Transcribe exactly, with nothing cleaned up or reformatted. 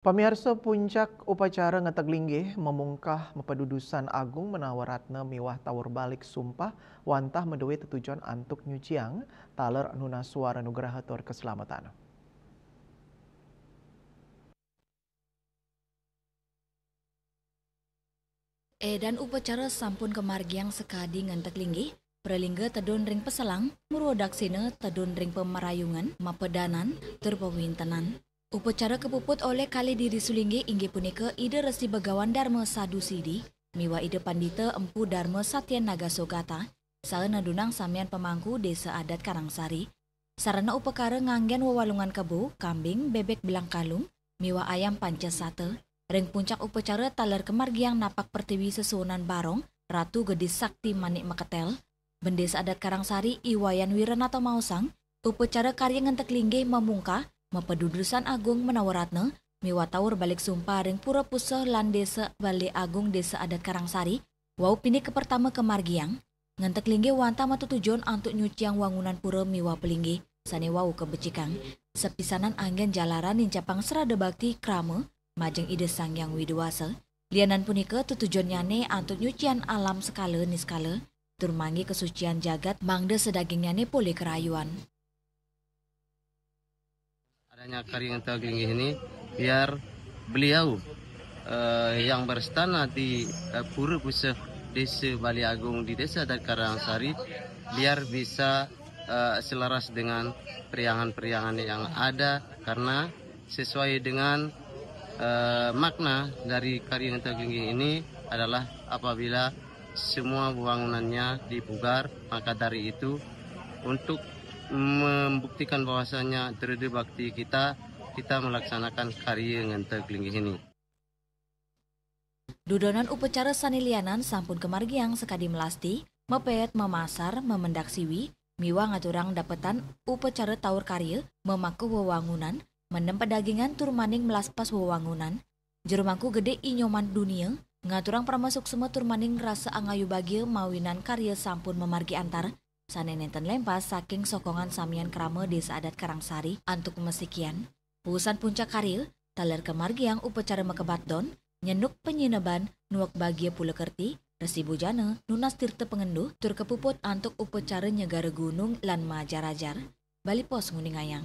Pamiarsa, puncak upacara ngenteg linggih mamungkah mapadudusan agung manawa ratna miwah tawur balik sumpah wantah madue tetujon antuk nyuciang taler nunas suara nugraha tur keselamatan. Edan upacara sampun kamargiang sakadi ngenteg linggih, pralingga tedun ring paselang, mruwa daksina tedun ring pamarayungan, mapadanan, tur pawintenan. Upacara kapuput olih kalih diri sulinggih inggih punika Ida Resi Bagawan Darma Sadu Sidi miwah Ida Pandita Empu Darma Satya Nagasogata, saha nedunang samian pamangku Desa Adat Karangsari. Sarana upakara nganggen wewalungan kebo, kambing, bebek belang kalung, miwah ayam pancasata. Ring puncak upacara taler kamargiang napak pertiwi sesuunan barong, Ratu Gede Sakti Manik Maketel. Bendesa Adat Karangsari I Wayan Wiranata maosang, upacara karya ngenteg linggih mamungkah, mapadudusan agung manawa ratna, miwah tawur balik sumpah ring Pura Puseh lan Desa Bale Agung Desa Adat Karangsari, wau pinih kapertama kamargiang, ngenteg linggih wantah matetujon antuk nyuciang wangunan pura miwah palinggih sane wau kabecikang. Sapisanan anggen jalaran nincapang srada bakti krama majeng Ida Sang Hyang Widi Wasa. Lianan punika tetujonnyane antuk nyucian alam sekala niskala, tur manggi kasucian jagat mangda sadagingnyane polih karayuan. Adanya karya ngenteg linggih ini biar beliau, eh, yang berstana di, eh, Pura Puseh Desa Bali Agung di Desa Adat Karangsari, biar bisa, eh, selaras dengan periangan-periangan yang ada, karena sesuai dengan, eh, makna dari karya ngenteg linggih ini adalah apabila semua bangunannya dipugar, maka dari itu untuk membuktikan bahwasanya dreda bakti kita, kita melaksanakan karya ngenteg linggih ini. Dudonan upacara sane lianan sampun kamargiang sakadi melasti, mepet, memasar, memendak siwi, miwah ngaturang dapetan upacara taur karya, memakuh wewangunan, menem pedagingan tur maning melaspas wewangunan. Jero Mangku Gede I Nyoman Dunia ngaturang parama suksma tur maning rasa angayu bagia mawinan karya sampun mamargi antar, sane nenten lempas saking sokongan samian krama Desa Adat Karangsari antuk masikian. Wusan puncak karya, taler kamargiang upacara makebat don, nyenuk panyineban, nuek bagia pula kerti, resi bujana, nunas tirta pangenduh, tur kapuput antuk upacara nyegara gunung lan majar-ajar. Bali Post nguningayang.